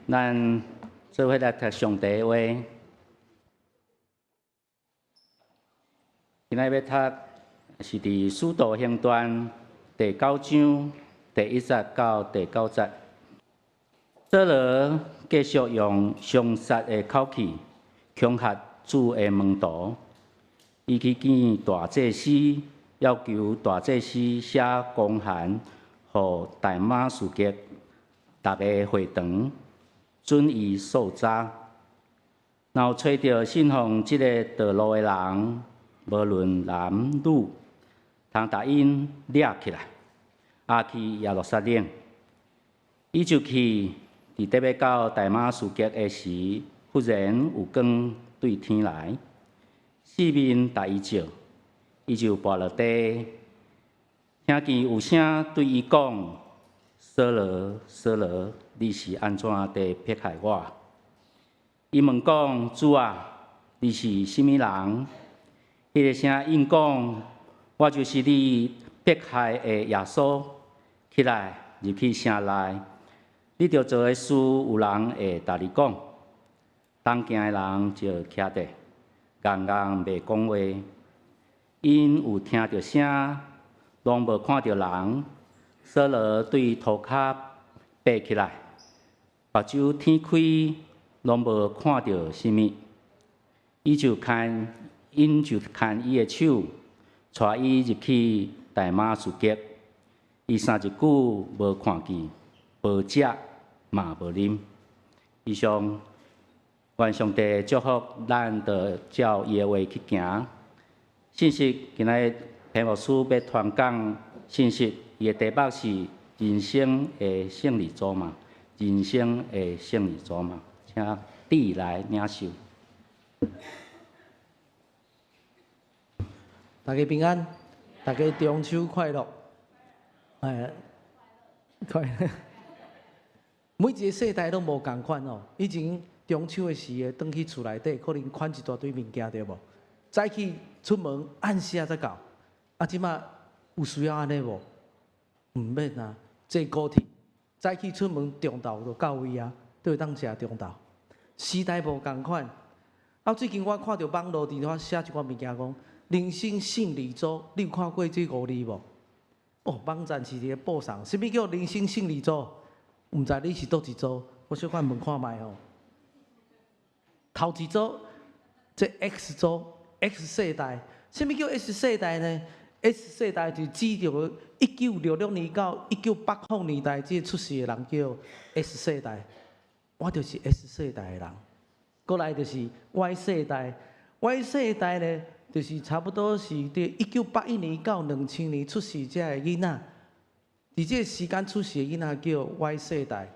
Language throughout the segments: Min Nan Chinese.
咱做伙來讀上帝的話。今仔日欲讀是佇《使徒行傳》第九章第一節到第九節。掃羅繼續用兇殺的口氣恐嚇主的門徒，伊去見大祭司，要求大祭司寫公函予大馬士革逐个會堂，准伊搜查。若有揣著信奉這个道路的人，無論男女，通共𪜶掠起來，押去耶路撒冷。伊就去，佇咧欲到大馬士革的時，忽然有光對天來，四面共伊照，伊就跋落地，聽見有聲對伊講：掃羅，掃羅，你是按怎佇迫害我？伊問講：主啊，你是啥物人？彼个聲應講：我就是你迫害的耶穌。起來，入去城內，你著做的事，有人會共你講。同行的人就徛著，愣愣袂講話，𪜶有聽著聲，攏無看著人。掃羅對塗跤爬起來，目睭天開，攏無看著啥物。伊就牽，𪜶就牽伊的手，帶伊入去大馬士革。伊三日久無看見，無食嘛無啉。以上，願上帝祝福咱，就照伊的話去行。信息今仔日彭牧師欲傳講信息，伊的題目是人生的勝利組嘛，人生的勝利組嘛，請弟來領受。大家平安，大家中秋快樂。哎，快樂。每一个世代攏無仝款哦。以前中秋的時，轉去厝內底，可能款一大堆物件對無？早起出門，暗時仔才到。啊，這馬有需要按呢無？毋免啊，坐高鐵，早起出門，中晝就到位啊，都會當食中晝。時代無仝款。啊，最近我看著網路佇遐寫一寡物件，講人生勝利組，你有看過這五字無？哦，網站是佇咧報送，啥物叫人生勝利組？毋知你是佗一組？我小可問看覓吼。頭一組，這 X 組，X 世代，啥物叫 X 世代呢？X 世代就指著1966年到1980年代這出世的人叫 X 世代。我就是 X 世代的人。過來就是 Y 世代，Y 世代呢，就是差不多是佇1981年到2000年出世這个囡仔，佇這个時間出世的囡仔叫 Y 世代。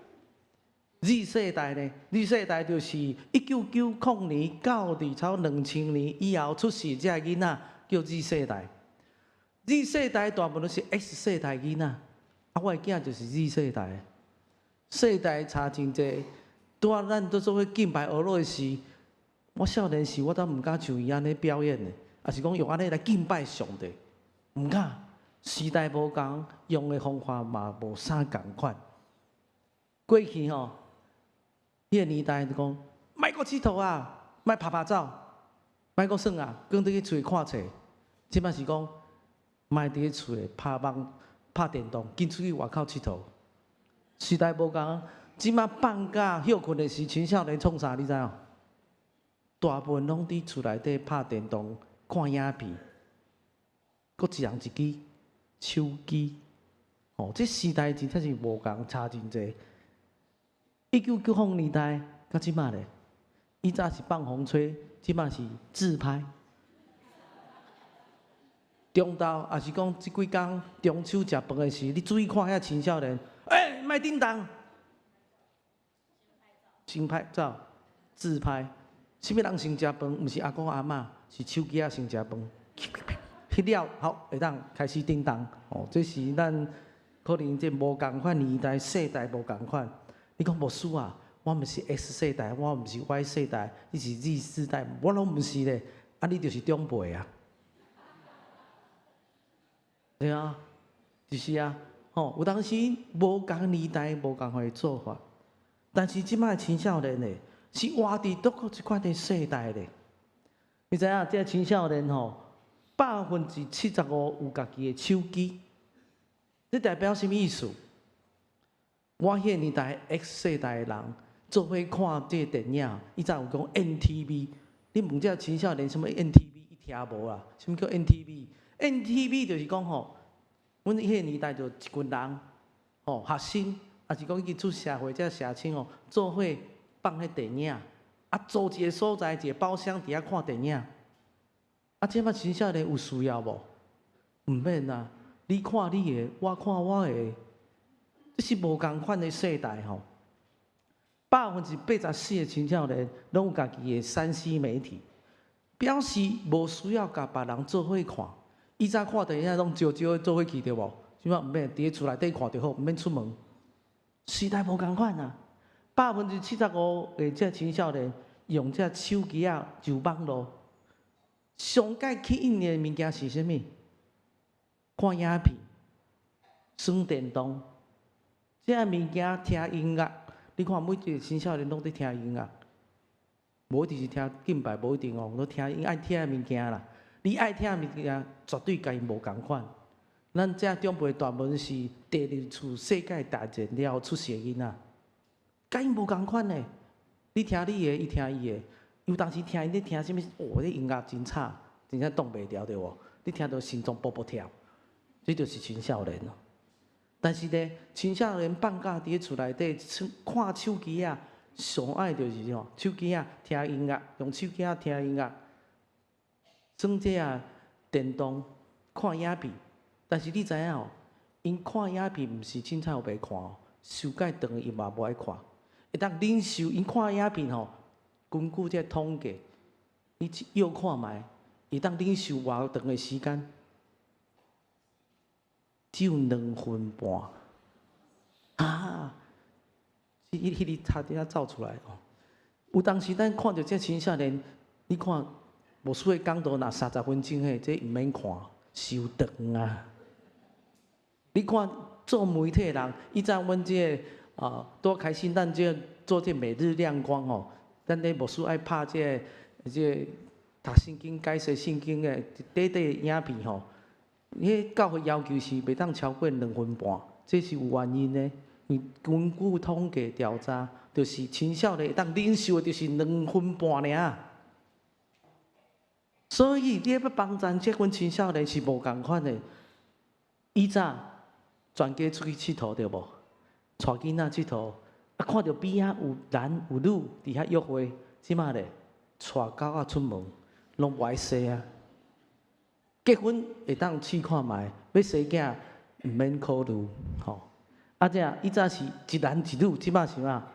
Z 世代呢？Z 世代就是1990年到佇差不多2000年以後出世這个囡仔叫 Z 世代。Z 世代大部分攏是 X 世代囡仔，啊，我的囝就是 Z 世代。世代差真濟，拄仔咱都做伙敬拜阿羅的時，我少年時我都毋敢像伊按呢表演的，抑是講用按呢來敬拜上帝，毋敢。時代無仝，用的方法嘛無啥仝款。過去吼，彼个年代就講，莫閣𨑨迌啊，莫拍拍走，莫閣耍啊，轉轉去厝看冊。這擺是講，莫佇咧厝內拍網、拍電動，緊出去外口𨑨迌。時代無仝，這擺放假歇睏的時，青少年創啥你知無？大部分攏佇厝內底拍電動、看影片，閣一人一支手機。哦，這時代真正是無仝，差真濟。1990年代到這擺咧，以早是放風吹，這擺是自拍。中晝抑是講這幾工中秋食飯的時，你注意看遐青少年，欸，莫叮當，先拍照、自拍。啥物人先食飯？毋是阿公阿嬤，是手機仔先食飯。翕了好，會當開始叮當。哦，這是咱可能這無仝款年代，世代無仝款。你講牧師啊，我毋是 X 世代，我毋是 Y 世代，你是 Z 世代，我攏毋是咧。啊，你就是長輩啊。對啊，就是啊，吼，有當時無仝年代，無仝款的做法。但是這擺青少年呢，是活佇佗閣一款的世代咧。你知影這青少年吼，75%有家己的手機，這代表啥物意思？我彼個年代 X 世代的人做伙看這個電影，以前有講 NTV，你問這青少年啥物 NTV，伊聽無啦？啥物叫 NTV？NTV 就是講吼，阮彼個年代就一群人，吼，學生，抑是講已經出社會這社青哦，做伙放彼電影，啊，租一個所在，一個包廂佇遐看電影。啊，這擺青少年有需要無？毋免啊，你看你的，我看我的，這是無仝款的世代吼。84%的青少年攏有家己的3C 媒體，表示無需要共別人做伙看。以前看電影攏招招做伙去對無？這擺毋免，佇咧厝內底看就好，毋免出門。時代無仝款啊！75%的這青少年用這手機仔就網路，上蓋吸引的物件是啥物？看影片、耍電動，這物件聽音樂。你看每一个青少年攏佇聽音樂，無一定是聽敬拜，無一定哦，攏聽𪜶愛聽的物件啦。你愛聽的物件，絕對共𪜶無仝款。咱這長輩大部分是第二次世界大戰了後出世的囡仔，共𪜶無仝款的。你聽你的，伊聽伊的。有當時聽𪜶咧聽啥物，哦，這音樂真吵，真正擋袂牢對無？你聽著心臟噗噗跳，這就是青少年咯。但是呢，青少年放假佇咧厝內底看手機仔，上愛就是啥？手機仔聽音樂，用手機仔聽音樂，耍這啊電動，看影片。但是你知影哦？𪜶看影片毋是凊彩予白看哦，傷蓋長伊嘛無愛看，會當忍受𪜶看影片吼。根據這統計，你臆看覓，會當忍受偌長的時間？只有2分半。啊！伊彼日差點仔走出來哦。有當時咱看著這青少年，你看牧師的講道若30分鐘的，這毋免看，傷長啊！你看做媒體的人，以前阮這個啊，拄開始咱這做這每日亮光哦，咱咧牧師愛拍這個這個讀聖經、解釋聖經的短短影片吼。彼教會要求是袂當超過兩分半，這是有原因的。因為根據統計調查，就是青少年會當忍受的，就是兩分半爾。所以你欲幫贊這群青少年是無仝款的。以前全家出去𨑨迌對無？帶囡仔𨑨迌，啊看著邊仔有男有女佇遐約會，這擺咧帶狗仔出門，攏無愛說啊。結婚會當試看覓，欲生囝毋免考慮，吼。啊，這以前是一男一女，這擺是啥？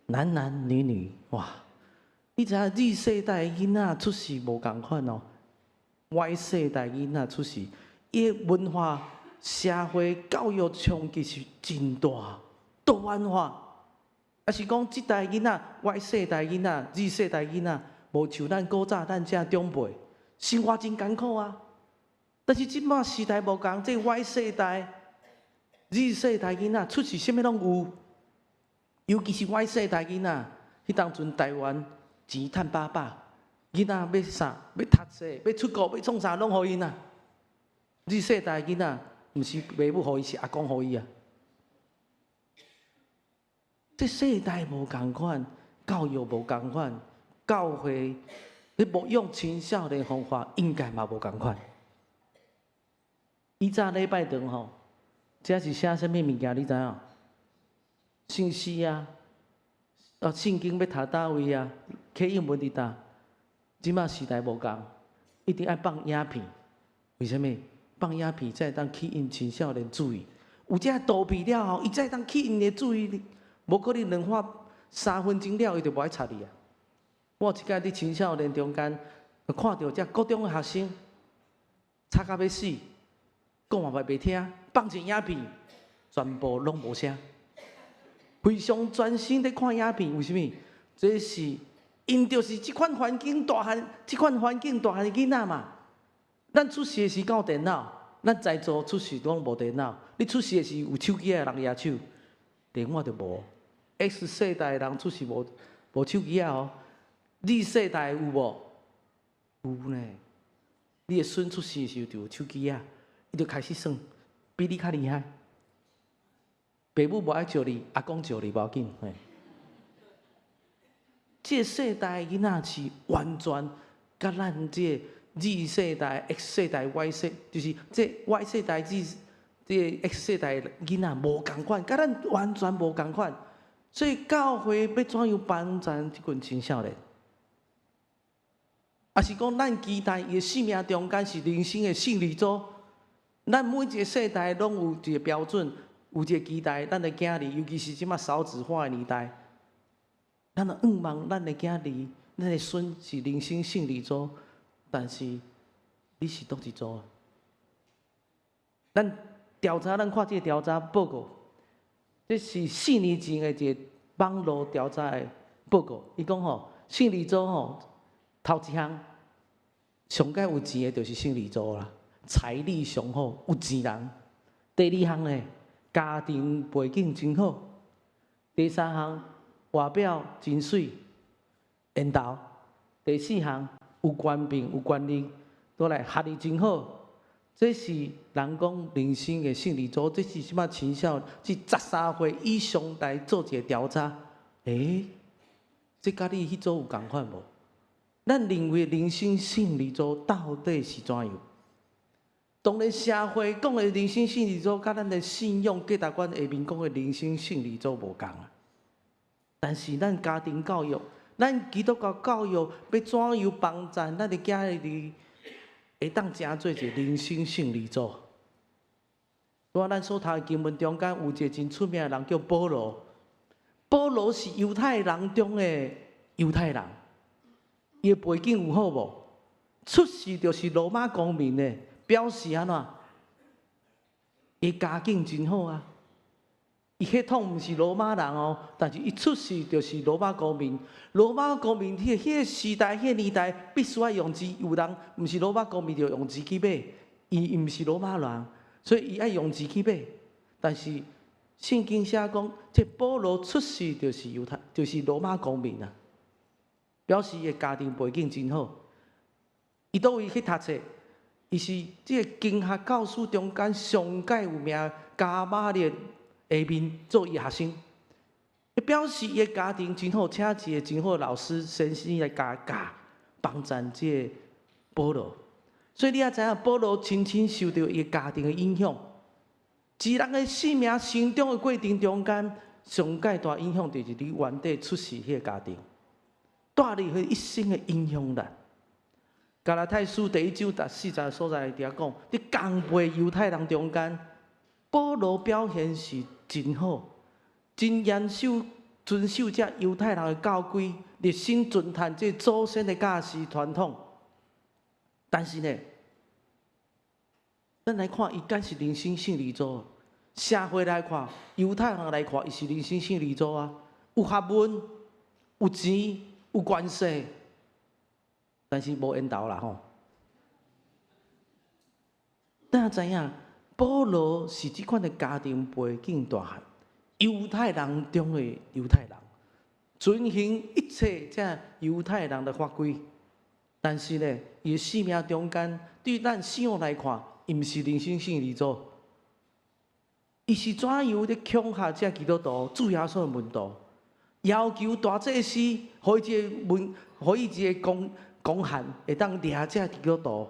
男男女女，哇！你知影 Z 世代的囡仔出世無仝款哦，Y 世代囡仔出世，伊的文化、社會、教育衝擊是真大，多元化。抑是講這代囡仔，Y 世代囡仔、Z 世代囡仔，無像咱古早咱這長輩，生活真艱苦啊。但是這擺時代無仝，這 Y 世代、Z 世代囡仔出世啥物攏有，尤其是 Y 世代囡仔，彼當陣台灣錢趁飽飽，囡仔欲啥，欲讀冊，欲出國，欲創啥，攏予𪜶啊。Z 世代囡仔，毋是爸母予伊，是阿公予伊啊。這世代無仝款，教育無仝款，教會咧牧養青少年方法應該嘛無仝款。以前禮拜堂吼，這是寫啥物物件？你知影？信息啊，哦，聖經欲讀佗位啊？啟應文佇佗？這擺時代無仝，一定愛放影片。為啥物？放影片才會當吸引青少年注意。有這圖片了後，伊才會當吸引𪜶的注意力。無可能兩發3分鐘了，伊就無愛插你啊！我有一擺佇青少年中間，看著這國中的學生，吵甲欲死，講嘛袂聽，放一影片，全部攏無聲，非常專心咧看影片。為啥物？這是𪜶就是這款環境大漢，這款環境大漢的囡仔嘛。咱出世的時敢有電腦，咱在座出世攏無電腦。你出世的時有手機的人舉手，電話就無。X 世代的人出世無手機仔哦，Z 世代有無？有呢。你的孫出世時就有手機仔，伊就開始耍，比你較厲害。爸母無愛教你，阿公教你無要緊。嘿。這個世代囡仔是完全佮咱這個 Z 世代、X 世代、Y 世，就是這 Y 世代、Z 這個 X 世代囡仔無仝款，佮咱完全無仝款。所以教會欲怎樣幫贊這群青少年？抑是講咱期待伊的生命中間是人生的勝利組？咱每一個世代攏有一個標準，有一個期待，咱的囝兒，尤其是這馬少子化的年代，咱若向望咱的囝兒、咱的孫是人生勝利組，但是你是佗一組？咱調查，咱看這個調查報告，這是4年前的一個網路調查的報告。伊講吼，勝利組吼，頭一項上蓋有錢的就是勝利組啦，財力上好，有錢人。第二項呢，家庭背景真好。第三項，外表真媠，緣投。第四項，有權柄有權力，閣來學歷真好。這是人講人生的勝利組，這是啥物青少是13歲以上來做一個調查。欸，這佮你彼組有仝款無？咱認為人生勝利組到底是怎樣？當然社會講的人生勝利組，佮咱的信仰價值觀下面講的人生勝利組無仝啊。但是咱家庭教育，咱基督教教育欲怎樣幫贊咱的囝兒會當成做一個人生勝利組？拄仔咱所讀的經文中間有一個真出名的人叫保羅，保羅是猶太人中的猶太人，伊的背景有好無？出世就是羅馬公民的，表示按怎？伊家境真好啊！伊血統毋是羅馬人哦，但是伊出世就是羅馬公民。羅馬公民彼個時代、彼個年代，必須愛用錢。有人毋是羅馬公民，就用錢去買。伊毋是羅馬人，所以伊愛用錢去買。但是聖經寫講，這保羅出世就是猶太，就是羅馬公民啊，表示伊的家庭背景真好。伊佗位去讀冊？伊是這個經學教師中間上蓋有名迦瑪列下面做伊學生，表示伊的家庭真好，請一個真好的老師先生來教教幫贊這個保羅。所以你也知影，保羅深深受著伊家庭的影響。一人的生命成長的過程中間，上蓋大影響就是你原底出世彼個家庭，帶入彼一生的影響力。加拉太書第一章第四節所在佇遐講，佇共輩猶太人中間，保羅表現是真好，真嚴守遵守這猶太人的教規，熱心遵行這祖先的教示傳統。但是呢，咱來看，伊敢是人生勝利組？社會來看，猶太人來看，伊是人生勝利組啊！有學問，有錢，有權勢，但是無緣投啦吼。咱知影，保羅是這款的家庭背景大漢，猶太人中的猶太人，遵行一切這猶太人的法規。但是呢，伊的生命中間，對咱信仰來看，伊毋是人生勝利組。伊是怎樣咧恐嚇這基督徒、主耶穌的門徒，要求大祭司予伊一個文，予伊一個公公函，會當掠這基督徒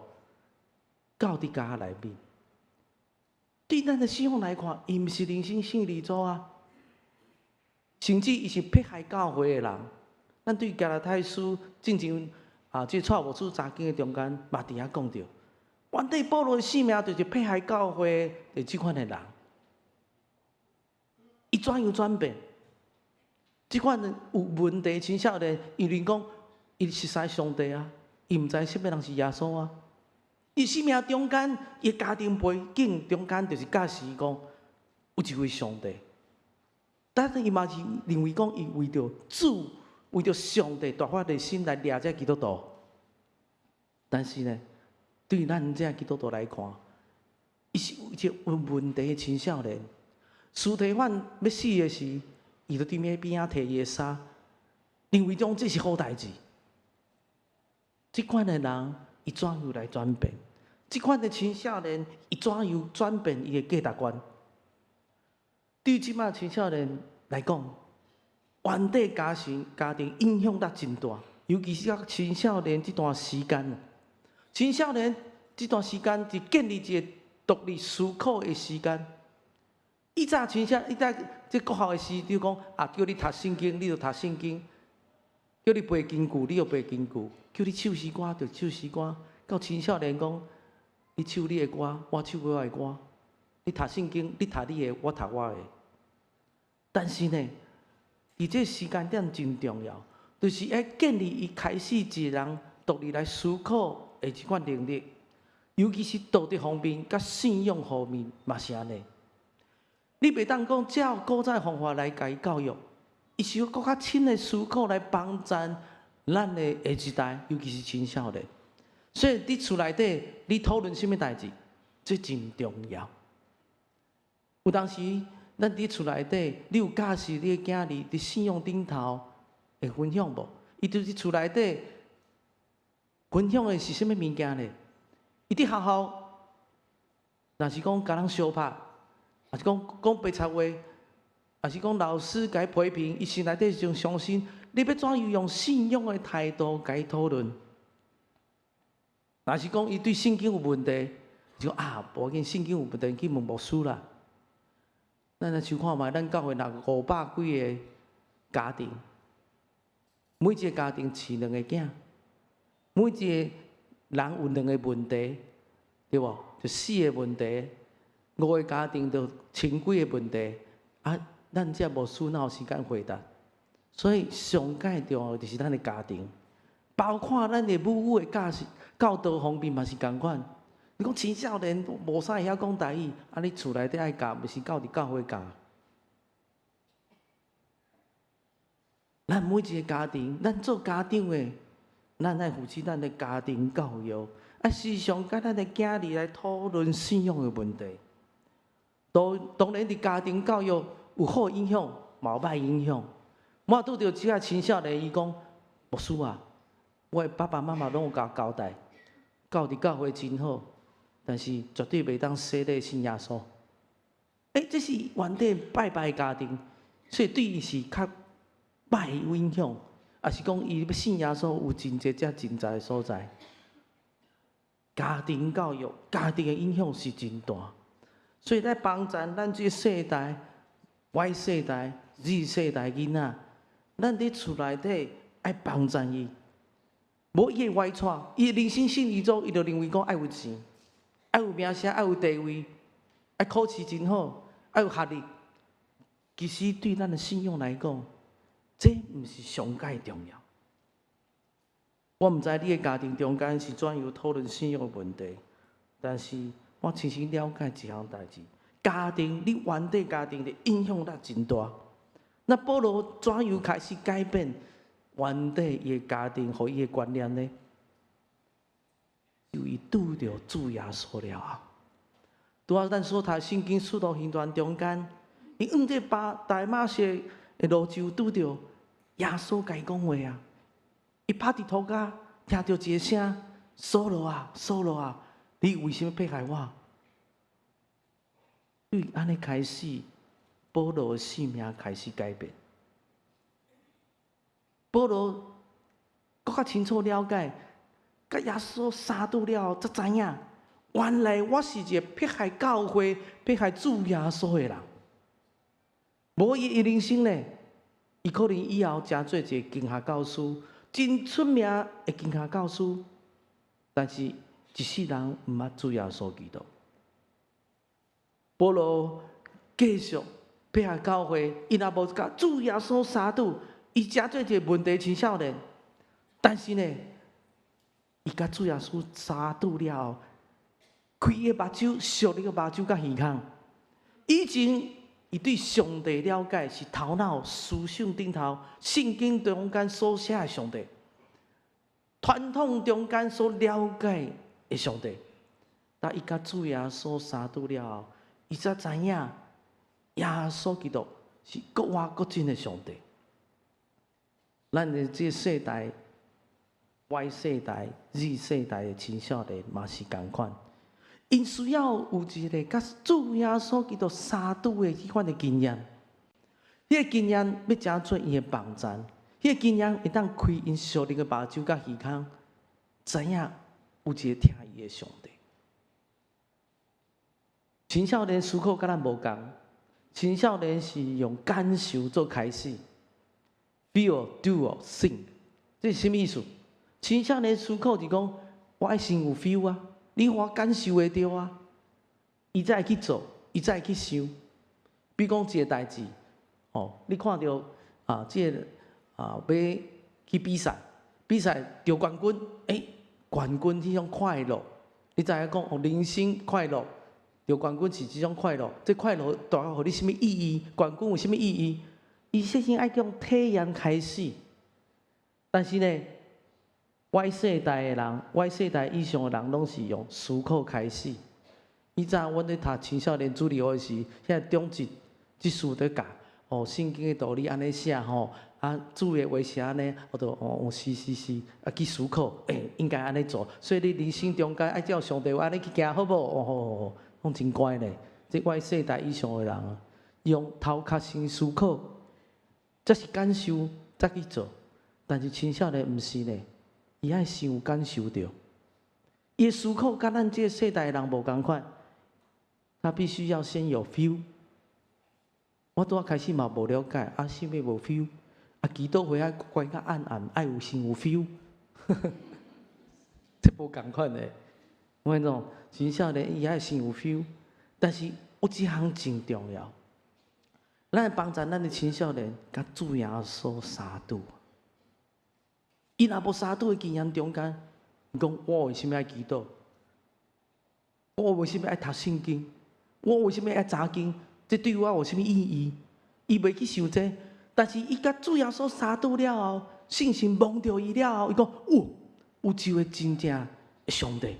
到佇監內面。對咱的信仰來看，伊毋是人生勝利組啊，甚至伊是迫害教會的人。咱對加拉太書進前啊，這蔡牧師查經的中間嘛，佇遐講著，原底保羅的生命就是迫害教會的這款的人。伊怎樣轉變？這款有問題青少年，伊認講伊熟似上帝啊，伊毋知啥物人是耶穌啊。伊生命中間，伊家庭背景中間，就是教示講有一位上帝。但是伊嘛是認為講，伊為著主，為著上帝，大發熱心來掠這基督徒。但是呢，對咱這基督徒來看，伊是有一個有問題的青少年。司提反欲死的時，伊就佇邊仔摕伊的衫，認為講這是好代誌。這款的人，伊怎樣來轉變？這款的青少年，伊怎樣轉變伊的價值觀？對這擺青少年來講，原底家庭影響力真大，尤其是甲青少年這段時間。青少年這段時間是建立一個獨立思考的時間。以早親像以早這國校的時，就講啊，叫你讀聖經，你就讀聖經；叫你背經句，你就背經句；叫你唱詩歌，就唱詩歌。到青少年講，你唱你的歌，我唱我的歌；你讀聖經，你讀你的，我讀我的。但是呢，佇這時間點真重要，就是愛建立伊開始一個人獨立來思考的這款能力，尤其是道德方面、佮信仰方面嘛是按呢。你袂當講照古早方法來共伊教育，伊需要閣較新的思考來幫助咱的下一代，尤其是青少年。所以佇厝內底，你討論啥物代誌，這真重要。有當時，咱佇厝內底，你有教示你的囝兒佇信仰頂頭會分享無？伊佇厝內底分享的是啥物物件呢？伊佇學校，若是講共人相拍，抑是講講白賊話，抑是講老師共伊批評，伊心內底就傷心。你欲怎樣用信仰的態度共伊討論？若是講伊對聖經有問題，就講啊，無要緊，聖經有問題，去問牧師啦。咱來想看覓，咱教會若500幾个家庭，每一个家庭飼兩個囝，每一個人有兩個問題，對無？就四个問題，五個家庭就千幾个問題，啊，咱這牧師哪有時間回答？所以上蓋重要就是咱的家庭，包括咱的母語的教教導方面嘛是仝款。你講青少年無啥會曉講台語，啊，你厝內底愛教，毋是教佇教會教。咱每一个家庭，咱做家長的，咱愛負責咱的家庭教育，啊，時常佮咱的囝兒來討論信仰的問題。當當然，佇家庭教育有好影響，嘛有歹影響。我拄著這个青少年，伊講牧師啊，我的爸爸媽媽攏有共我交代，教佇教會真好，但是絕對袂當洗禮信耶穌。欸，這是原底拜拜家庭，所以對伊是較歹有影響，抑是講伊欲信耶穌有真濟遮真濟的所在。家庭教育、家庭的影響是真大，所以來幫助咱這個世代、Y 世代、Z 世代囡仔，咱佇厝內底愛幫助伊，無伊會歪躍，伊的人生信義中，伊就認為講愛有錢，愛有名聲，愛有地位，愛考試真好，愛有學歷。其實對咱的信仰來講，這毋是上蓋重要。我毋知你的家庭中間是怎樣討論信仰的問題，但是我親身了解一項代誌：家庭，你原底家庭的影響力真大。那保羅怎樣開始改變原底伊的家庭予伊的觀念呢？就伊拄著主耶穌了後，拄仔咱所讀聖經使徒行傳中間，伊往這巴大馬色的路就拄著耶穌共伊講話啊！伊趴佇塗跤，聽著一个聲：掃羅啊，掃羅啊，你為啥物迫害我？對按呢開始，保羅的生命開始改變。保羅閣較清楚了解，佮耶穌相拄了後，才知影，原來我是一個迫害教會、迫害主耶穌的人。無伊的人生呢，伊可能以後成做一个經學教師，真出名的經學教師，但是一世人毋捌主耶穌基督。保羅繼續迫害教會，伊若無共主耶穌相拄，伊成做一个問題青少年。但是呢，伊共主耶穌相拄了後，開伊的目睭，屬靈的目睭佮耳孔。以前伊對上帝了解是頭腦思想頂頭，聖經中間所寫的上帝，傳統中間所了解的上帝。當伊共主耶穌相拄了後，伊才知影耶穌基督是閣活閣真的上帝。咱的這個世代，Y 世代、Z 世代的青少年嘛是仝款，𪜶需要有一个佮主耶穌基督相拄的彼款的經驗。彼個經驗欲成做𪜶的幫贊，彼個經驗會當開𪜶屬靈的目睭佮耳孔，知影有一个疼伊的上帝。青少年思考佮咱無仝，青少年是用感受做開始，feel, do, think，這是啥物意思？青少年思考是講，我愛先有 feel 啊，你予我感受會著啊，伊才會去做，伊才會去想。比如講一個代誌，哦，你看著啊，這個啊，欲去比賽，比賽得冠軍，欸，冠軍彼種快樂，你知影講哦，人生快樂，得冠軍是這種快樂，這快樂帶予你啥物意義？冠軍有啥物意義？伊首先愛用體驗開始，但是呢，Y 世代的人，Y 世代以上的人，攏是用思考開始。以前阮咧讀青少年主日學時，遐長執執事佇教，哦，聖經的道理按呢寫吼，啊，主的話是按呢，我就哦，是是是，啊去思考，欸，應該按呢做，所以你人生中間愛照上帝話按呢去行好無？哦吼，攏真乖咧。這 Y 世代以上的人，用頭殼先思考，才是感受，才去做。但是青少年毋是咧。伊愛先有感受著，伊的思考佮咱這個世代的人無仝款，他必須要先有 feel。我拄仔開始嘛無了解，啊，啥物無 feel？啊，祈禱會愛關較暗暗，愛有先有 feel，這無仝款的。我跟你講，青少年伊愛先有 feel，但是有一項真重要，咱幫助咱的青少年佮主耶穌相拄。伊若無相拄的經驗中間，伊講我為啥物愛祈禱？我為啥物愛讀聖經？我為啥物愛查經？這對我有啥物意義？伊袂去想這，但是伊佮主耶穌相拄了後，聖神摸著伊了後，伊講：有，有一位真正的上帝，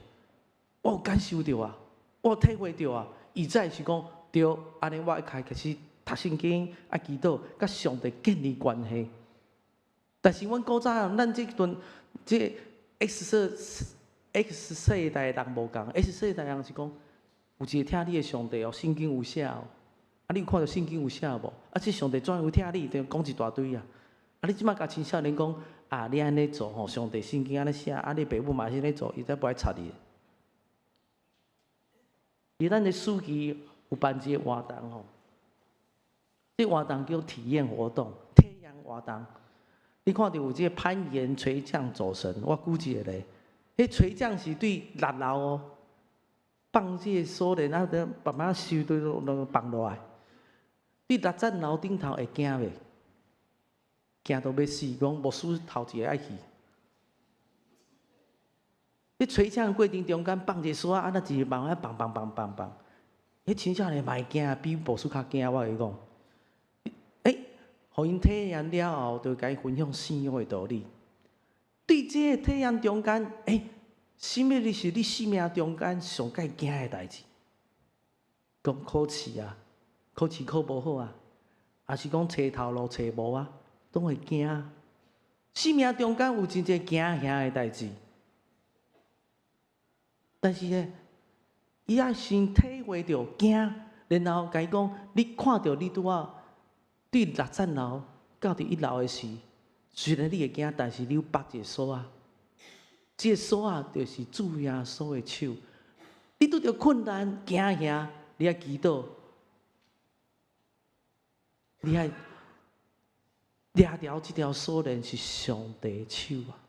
我有感受著啊，我有體會著啊。伊才是講對，按呢我愛開始讀聖經，愛祈禱，佮上帝建立關係。但是阮古早，咱這陣這 X 世代的人無仝，X 世代人是講有一個疼你的上帝哦，聖經有寫哦，啊，你有看著聖經有寫無？啊，這上帝怎樣疼你？就講一大堆啊！啊，你這擺共青少年講啊，你按呢做吼，上帝聖經按呢寫，啊，你爸母嘛是按呢做，伊才無愛插你。佇咱的暑期有辦一個活動吼，這活動叫體驗活動，體驗活動。你看著有這個攀岩、垂降、走繩，我舉一個例，彼垂降是對六樓哦，放這個鎖鏈啊，慢慢收對攏放落來。佇六層樓頂頭會驚袂？驚到欲死，講牧師頭一个愛去。佇垂降過程中間放一個索仔，啊，那一直慢慢放放放放放。彼青少年嘛會驚，比牧師較驚，我共你講。欸，予𪜶體驗了後，就共伊分享信仰的道理。對這個體驗中間，欸，啥物是你生命中間上蓋驚的代誌？講考試啊，考試考無好啊，抑是講揣頭路揣無啊，攏會驚。生命中間有真濟驚嚇的代誌，但是呢，伊愛先體會著驚，然後共伊講，你看著你拄仔對六層樓到佇一樓的時，雖然你會驚，但是你有縛一個索仔，這個索仔就是主耶穌的手。你拄著困難驚嚇，你愛祈禱，你愛掠牢這條鎖鏈是上帝的手啊！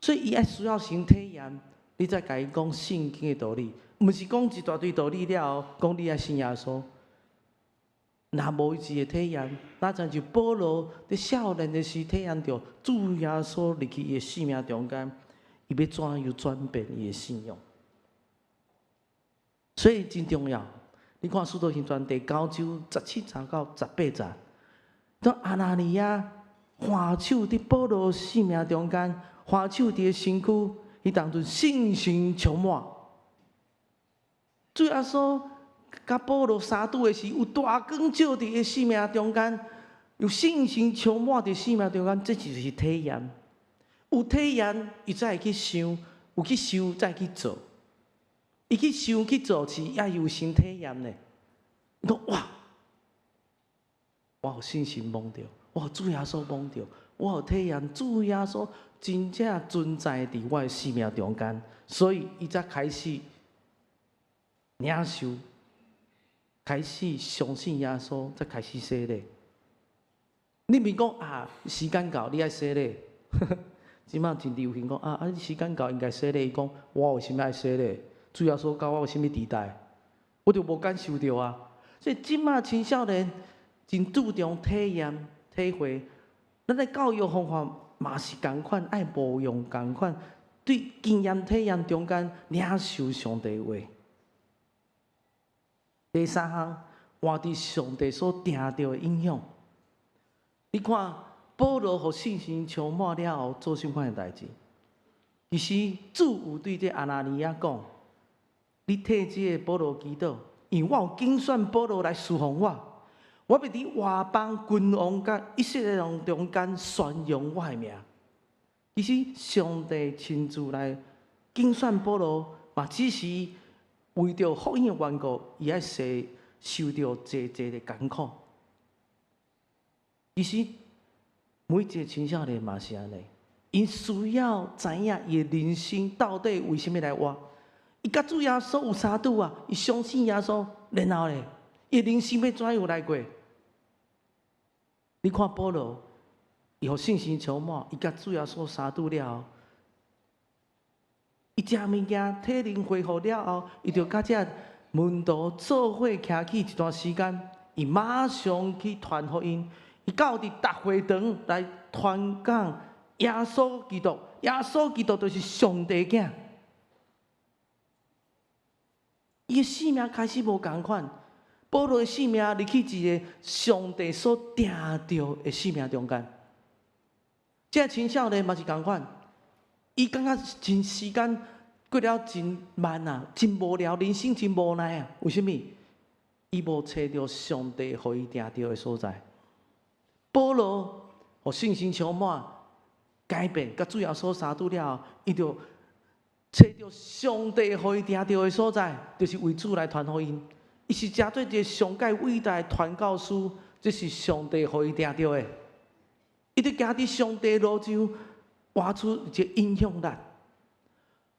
所以伊愛需要先體驗，你才共伊講聖經的道理，毋是講一大堆道理了後，講你愛信耶穌。若無一個體驗，若親像保羅佇少年的時體驗著主耶穌入去伊的生命中間，伊欲怎樣轉變伊的信仰？所以真重要。你看《使徒行傳》第九章17節到18節，當亞拿尼亞按手佇保羅生命中間，按手佇伊身軀，彼當陣信心充滿。主耶穌佮保羅相拄的時，有大光照佇伊生命中間，有信心充滿佇生命中間，這就是體驗。有體驗，伊才會去想，有去想，才會去做。伊去想去做是也有新體驗呢。伊講哇，我有信心摸著，我予主耶穌摸著，我有體驗主耶穌真正存在佇我的生命中間，所以伊才開始領受，開始相信耶穌，才開始洗禮。你毋是講啊，時間到你愛洗禮，這擺真流行講啊啊！時間到應該洗禮。伊講我為啥物愛洗禮？主耶穌佮我有啥物期待？我就無感受著啊！所以這擺青少年真注重體驗、體會。咱的教育方法嘛是仝款，愛模樣仝款，對經驗體驗中間領受上帝話。第三項，活佇上帝所定著的影響。你看，保羅予聖神充滿了後，做啥款的代誌？其實主有對這亞拿尼亞講：你替這個保羅祈禱，因為我有揀選保羅來侍奉我，我欲佇外邦君王佮以色列人中間宣揚我的名。其實上帝親自來揀選保羅，嘛只是為著福音的緣故，伊愛受受著濟濟的艱苦。其實每一個青少年嘛是按呢，𪜶需要知影伊的人生到底為啥物來活。伊佮主耶穌有相拄啊，伊相信耶穌，然後咧，伊的人生欲怎樣來過？你看保羅，伊予聖神充滿，伊佮主耶穌相拄了後，伊食物件體能恢復了後，伊就佮這門徒做伙徛起一段時間，伊馬上去傳福音。伊到佇大會堂來傳講耶穌基督，耶穌基督就是上帝囝。伊的生命開始無仝款，保羅的生命入去一個上帝所定著的生命中間。這青少年嘛是仝款，伊感覺真時間過了真慢啊，真無聊，人生真無奈啊。為啥物？伊無揣著上帝予伊定著的所在。保羅予聖神充滿，改變，佮主耶穌相拄了後，伊就揣著上帝予伊定著的所在，就是為主來傳福音。伊是成做一個上蓋偉大的傳教士，這是上帝予伊定著的。伊就行佇上帝路上，活出一個影響力。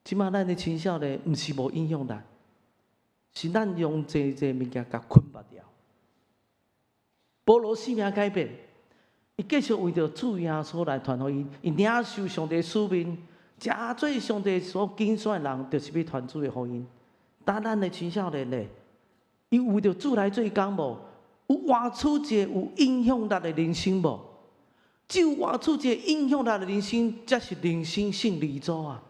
這擺咱的青少年毋是無影響力，是咱用濟濟物件共捆縛掉。保羅生命改變。伊繼續為著主耶穌來傳福音，伊領受上帝使命，成做上帝所揀選的人，就是欲傳主的福音。但咱的青少年咧，伊為著主來做工無？有活出一個有影響力的人生無？只有活出一個影響力的人生，才是人生勝利組啊！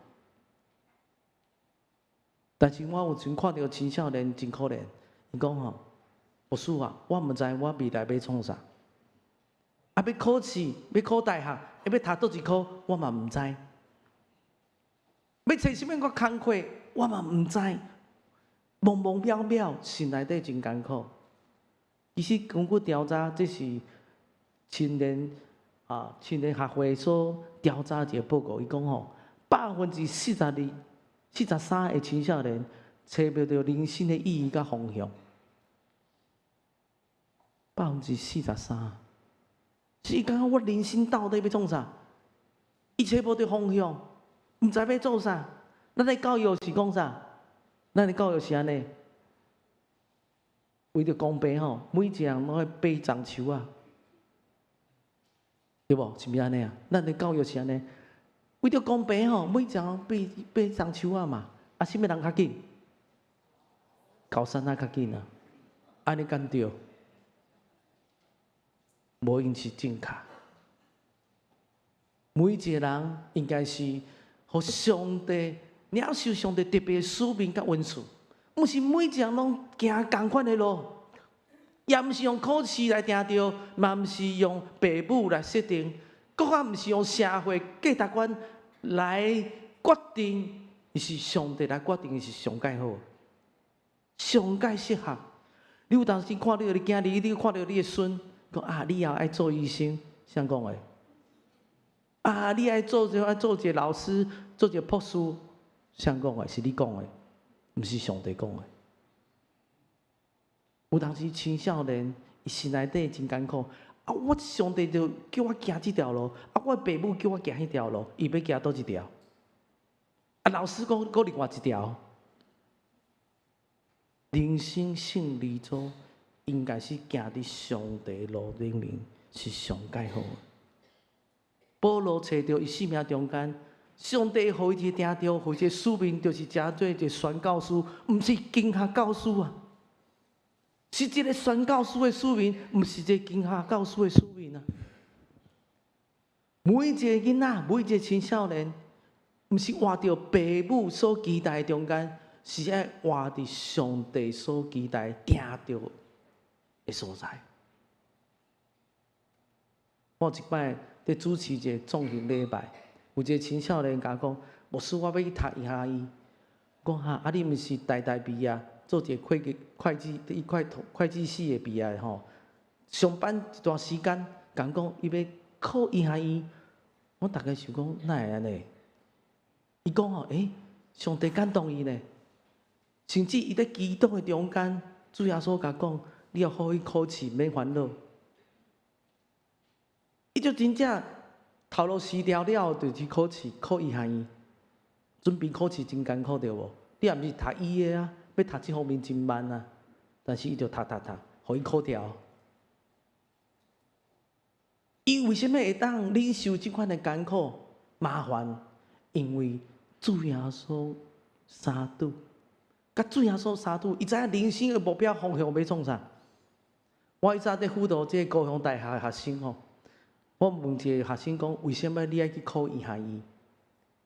但是我有陣看著青少年真可憐，伊講吼，牧師啊，我毋知我未來欲創啥。啊！欲考試，欲考大學，欲讀佗一科，我嘛毋知。欲揣啥物個工課，我嘛毋知。茫茫渺渺，心內底真艱苦。其實根據調查，這是青年啊青年學會所調查一個報告，伊講吼，42%、43的青少年揣無著人生的意義佮方向。43%。是感覺我人生到底欲創啥？伊揣無著方向，毋知欲做啥。咱的教育是講啥？咱的教育是按呢，為著公平吼，每一個人攏愛爬樟樹仔，對無？是毋是按呢啊？咱的教育是按呢，為著公平吼，每一個人爬爬樟樹仔嘛。啊，啥物人較緊？高山仔較緊啊！按呢敢對？無一定是正確。每一個人應該是予上帝領受上帝特別使命佮恩賜，毋是每一個人攏行仝款的路，也毋是用考試來定著，嘛毋是用父母來設定，閣較毋是用社會價值觀來決定，而是上帝來決定是上蓋好，上蓋適合。你有當時看著你囝兒，你看著你的孫，講啊，你也愛做醫生，誰講的？啊，你愛做就愛做一個老師，做一個博士，誰講的？是你講的，毋是上帝講的。有當時青少年，伊心內底真艱苦。啊，我上帝就叫我行這條路，啊，我爸母叫我行彼條路，伊欲行佗一條？啊，老師講閣另外一條。人生勝利組應該是行佇上帝路頂面，是上蓋好。保羅揣著伊生命中間，上帝予伊一個定著，予伊一個使命，就是成做一個宣教師，毋是經學教師啊。是一個宣教師的使命，毋是一個經學教師的使命啊！每一個囡仔，每一個青少年，毋是活佇爸母所期待的中間，是愛活佇上帝所期待定著的所在。我一擺佇主持一個綜合禮拜，有一個青少年共我講：牧師，我欲去讀醫學院。講哈，啊，你毋是台大畢業？做一個會計、會計、一塊會計系的畢業吼，上班一段時間，共講伊欲考醫學院，我逐家想講哪會按呢？伊講吼，欸，上帝感動伊呢，甚至伊佇祈禱的中間，主耶穌共講，你要好去考試，免煩惱。伊就真正頭路辭掉了後，就去考試，考醫學院，準備考試真艱苦對無？你也毋是讀醫的啊。欲讀這方面真慢啊，但是伊就讀讀讀，予伊考著。伊為啥物會當忍受這款的艱苦麻煩？因為主耶穌相拄，佮主耶穌相拄，伊知影人生的目標方向欲創啥。我以前佇輔導這個高雄大學的學生吼，我問一個學生講：為啥物你愛去考醫學院？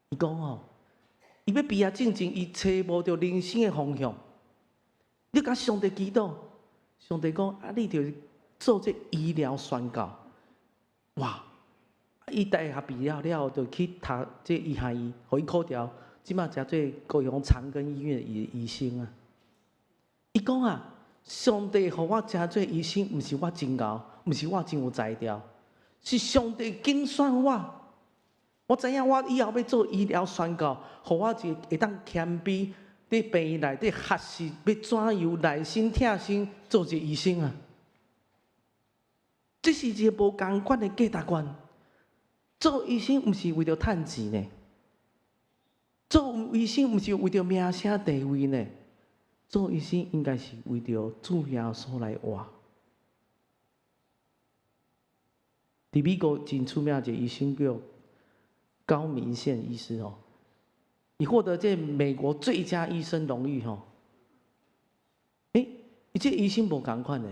伊講吼，伊欲畢業進前，伊揣無著人生的方向。你共上帝祈禱，上帝講啊，你就做這醫療宣教。哇！伊大學畢業了後，就去讀這醫學院，予伊考著，這馬成做高雄長庚醫院的醫生啊。伊講啊，上帝予我成做醫生，毋是我真𠢕，毋是我真有才調，是上帝揀選我。我知影我以後欲做醫療宣教，予我一個會當謙卑，佇病院內底學習欲怎樣耐心疼心做一個醫生啊！這是一個無仝款的價值觀。做醫生毋是為著趁錢呢，做醫生毋是為著名聲地位呢，做醫生應該是為著主耶穌來活。佇美國真出名一個醫生叫高銘憲醫師哦，伊獲得這美國最佳醫生榮譽吼。欸，伊這醫生無仝款的，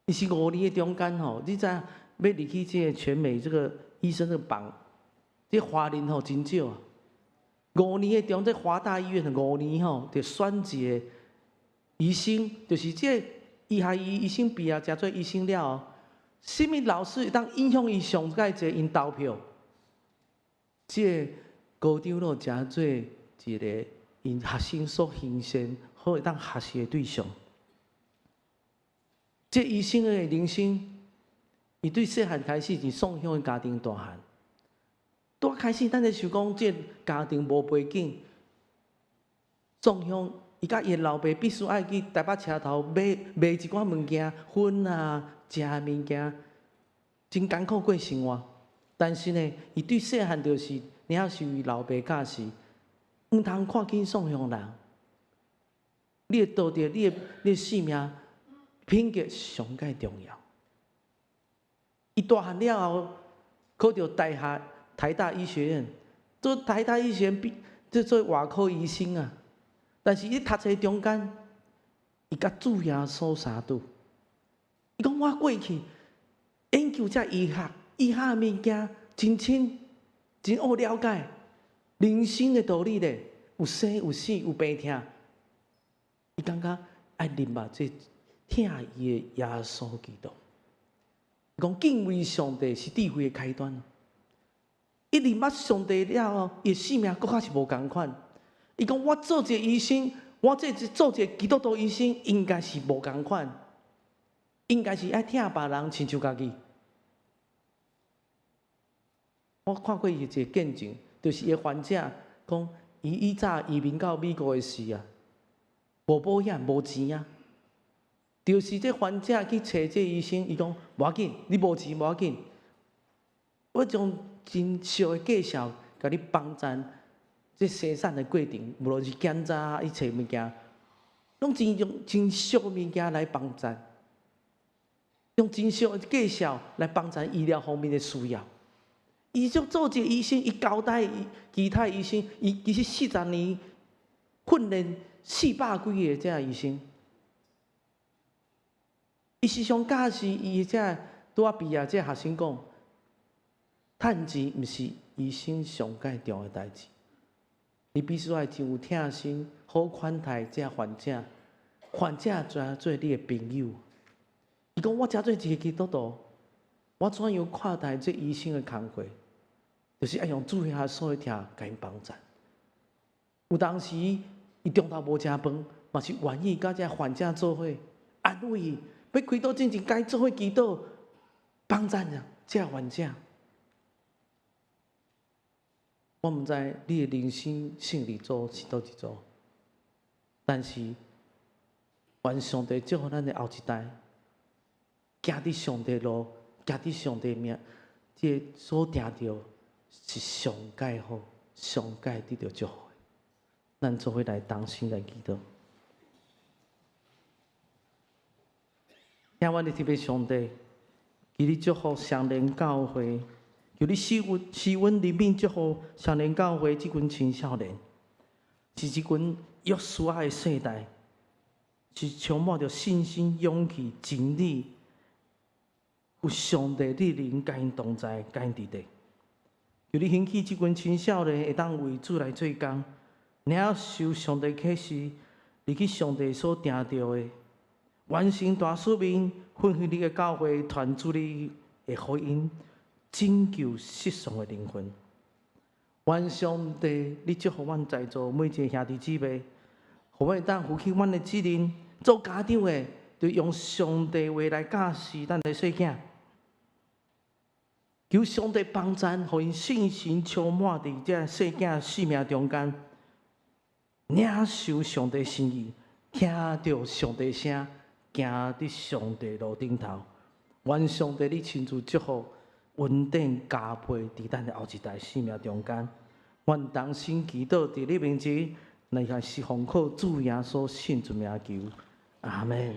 伊是5年的中間吼，你知影欲入去這個全美這個醫生的榜，這華人吼真少啊。五年的中，這華大醫院五年吼，就選一個醫生，就是這個醫學院醫生畢業，成做醫生了後，啥物老師會當影響伊上蓋濟𪜶投票？這個高長老成做一個𪜶學生所欣羨，好會當學習的對象。這醫生的人生，伊對細漢開始佇宋鄉的家庭大漢，拄開始，咱咧想講，這家庭無背景，宋鄉伊佮伊老爸必須愛去台北車頭買賣一寡物件，粉啊、食的物件，真艱苦過生活。但是呢，伊對細漢就是領受伊老爸教示，毋通看輕宋鄉人。你的道德、你的性命、品格上蓋重要。伊大漢了後，考著大學台大醫學院，做台大醫學院畢，這做外科醫生啊。但是伊讀冊中間，伊佮主耶穌相拄。伊講我過去研究這醫學。醫學的物件真深，真學了解人生的道理咧，有生有死有病痛。伊感覺愛認捌這疼伊的耶穌基督。伊講敬畏上帝是智慧的開端。伊認捌上帝了後，伊的生命閣較是無仝款。伊講我做一個醫生，我這做一个基督徒醫生，應該是無仝款，應該是愛疼別人，親像家己。我看過伊一个見證，就是伊的患者講，伊以早移民到美國的時啊，無保險，無錢啊。就是這患者去揣這醫生，伊講無要緊，你無錢無要緊，我將真俗的介紹，共你幫贊這生產的過程，無論是檢查一切物件，攏真用真俗的物件來幫贊，用真俗的介紹來幫贊醫療方面的需要。伊就做一个醫生，伊交代其他醫生，伊其實40年訓練400幾个這醫生。伊時常教示伊這拄仔畢業這學生講，趁錢毋是醫生上蓋重要的代誌，你必須愛真有疼心，好款待這患者，患者轉做你的朋友。伊講我誠做一个基督徒，我怎樣看待這醫生的工課？就是愛用主耶穌的疼共𪜶幫贊。有當時伊中晝無食飯，嘛是願意佮這患者做伙安慰伊。欲開刀進前，共伊做伙祈禱，幫贊啊！這患者，我毋知你的人生勝利組是佗一組，但是願上帝祝福咱的後一代，行佇上帝路，行佇上帝名，這个所定著是上蓋好，上蓋得著祝福的。咱做伙來同心來祈禱。聽阮的特別上帝，求你祝福雙連教會，求你賜阮賜阮憐憫祝福雙連教會這群青少年，是這群約書亞的世代，是充滿著信心、勇氣、真理，有上帝的靈佮𪜶同在，佮𪜶佇咧。求你興起這群青少年會當為主來做工，領受上帝啟示，入去上帝所定著的。完成大使命，奮興你的教會，傳主你的福音，拯救失喪的靈魂。願上帝，你祝福阮在座每一个兄弟姊妹，予阮會當負起阮的責任，做家長的，就用上帝話來教示咱的細囝。求上帝幫贊，予𪜶信心充滿佇這細囝生命中間，領受上帝心意，聽著上帝聲。行佇上帝路頂頭，願上帝你親自祝福、恩典加倍佇咱的後一代生命中間。阮同心祈禱佇你面前，乃是奉靠主耶穌聖尊名求，阿門。